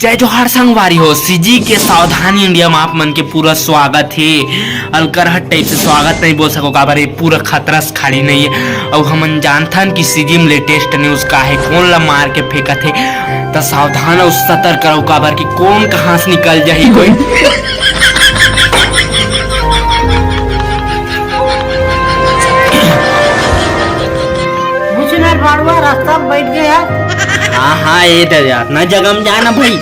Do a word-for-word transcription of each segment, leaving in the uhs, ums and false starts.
जय जोहार संगवारी हो, सीजी के सावधान इंडिया में आप मन के पूरा स्वागत हे। अलकरहट टाइप से स्वागत नहीं बोल सको, काबर ये पूरा खतरा से खाली नहीं है। अउ हमन जानथन कि सीजी में लेटेस्ट न्यूज का है, कौन ला मार के फेंकत है, त सावधान अउ सतर्क रहो, काबर कि कौन कहाँ से निकल जाही कोई। बुझना बाड़वा रास्ता में बैठ गया। हाँ, हाँ, ये तो यार, ना जगह में जाना भाई।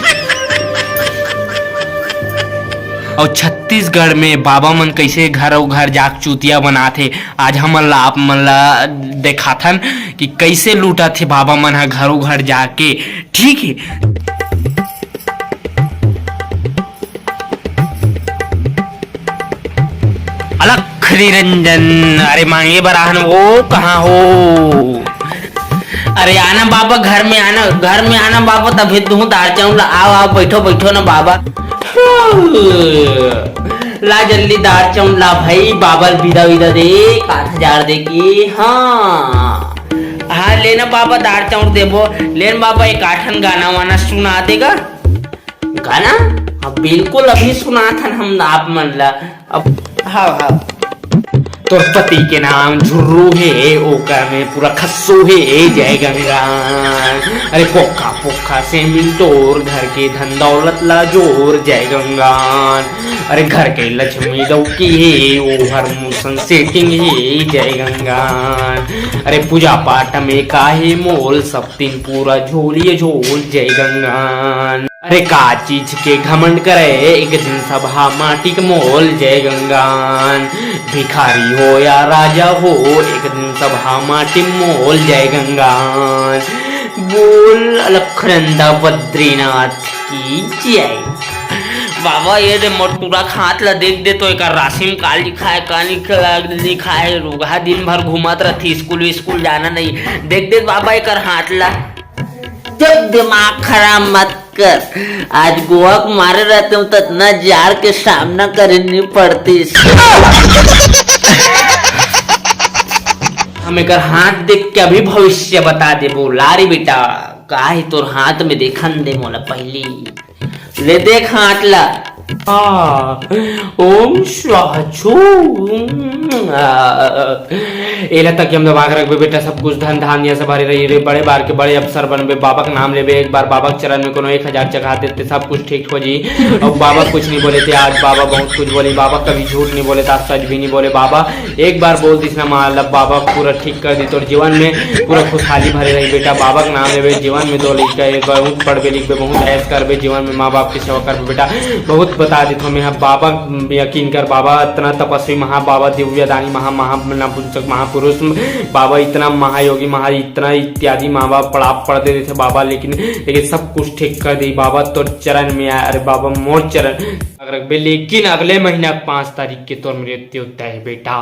अउ छत्तीसगढ़ में बाबा मन कैसे घर अउ घर जाके चूतिया बनाथे, आज हमन ला, आप मन ला देखाथन कि कैसे लूटथे बाबा मन ह घरों घर जाके। ठीक है। अलख निरंजन, अरे मांगे बर आहन, वो कहाँ हो? अरे आना बाबा, घर में आना, घर में आना बाबा, तभी दूँ दार चाउर ला। आओ, आओ, बैठो, बैठो ना बाबा। ला जल्दी दार चाउर ला भाई, बाबा ल विदा विदा दे, एक आठ हजार दे के। हाँ, हाँ, लेना बाबा, दार चाउर देबो। लेन बाबा, एक आठन गाना वाना सुना देगा। गाना? हाँ, बिल्कुल, अभी सुनाथन हम आप मन ला। अब हाँ, हाँ। तोर पति के नाम झुर्रू हे, ओकर में पूरा खस्सू हे, जय गंगा। अरे पोखा पोखा से मिल तोर घर के धन दौलत ला जोर, जय गंगा। अरे घर के लक्ष्मी डौकी हे, ओहर मुसन सेटिंग हे, जय गंगा। अरे पूजा पाठ में काहे मोल, सब दिन पूरा झोली झोल, जय गंगा। अरे का चीज के घमंड करे, एक दिन सब हा माटी के मोल, जय गंगान। भिखारी हो या राजा हो, एक दिन सब हा माटी मोल, जय गंगान। बोल अलखनंदा बद्रीनाथ की जय। बाबा, ये दे मोर टूरा खात ला देख दे तो, एकर राशि में का लिखा है, का लिखा है, लिखा है, रोगहा दिन भर घूमत रहती, स्कूल विस्कूल जाना नहीं। देख दे बाबा, एकर हाथ ला। जब दिमाग खराब मत कर। आज गोवा के मारे रहते हूँ तो इतना जार के सामना करे नहीं पड़ती। हम एकर हाथ देख के अभी भविष्य बता देबो। ला रे बेटा, का है तोर हाथ में, देखन दे मोला पहली। ले देख हाथ ला। आ, ओम स्वाहा छू। आ, एला तकिया में दबा के रखबे बेटा, सब कुछ धन धान्य से भरे रही रे। बड़े बार के बड़े अफसर बनबे, बाबा के नाम लेबे, एक बार बाबा के चरण में कोनो एक हजार चघा देते, सब कुछ ठीक हो जी। अब बाबा कुछ नहीं बोले थे, आज बाबा बहुत कुछ बोली। बाबा कभी झूठ नहीं बोले, आज सच भी नहीं बोले। बाबा एक बार बोल दिस ना माँ, लब बाबा पूरा ठीक कर दी तोर जीवन में, पूरा खुशहाली भरे रही बेटा। बाबा के नाम लेबे, जीवन में दो लइका, एक बहुत पढ़बे लिखबे, बहुत ऐश करबे, जीवन में माँ बाप के सेवा करबे बेटा। बहुत बता देत हूँ मैं, हाँ, बाबा यकीन कर, बाबा इतना तपस्वी महा, बाबा दिव्य दानी महा, महा नपुंसक महापुरुष, बाबा इतना महायोगी महा, इतना इत्यादि माँ बाप पढ़ा पढ़ दे देते बाबा, लेकिन लेकिन सब कुछ ठीक कर दी बाबा। तोर चरण में आए, अरे बाबा मोर चरण अगर रखबे, लेकिन अगले महीना के पाँच तारीख के तोर मृत्यु तय है बेटा।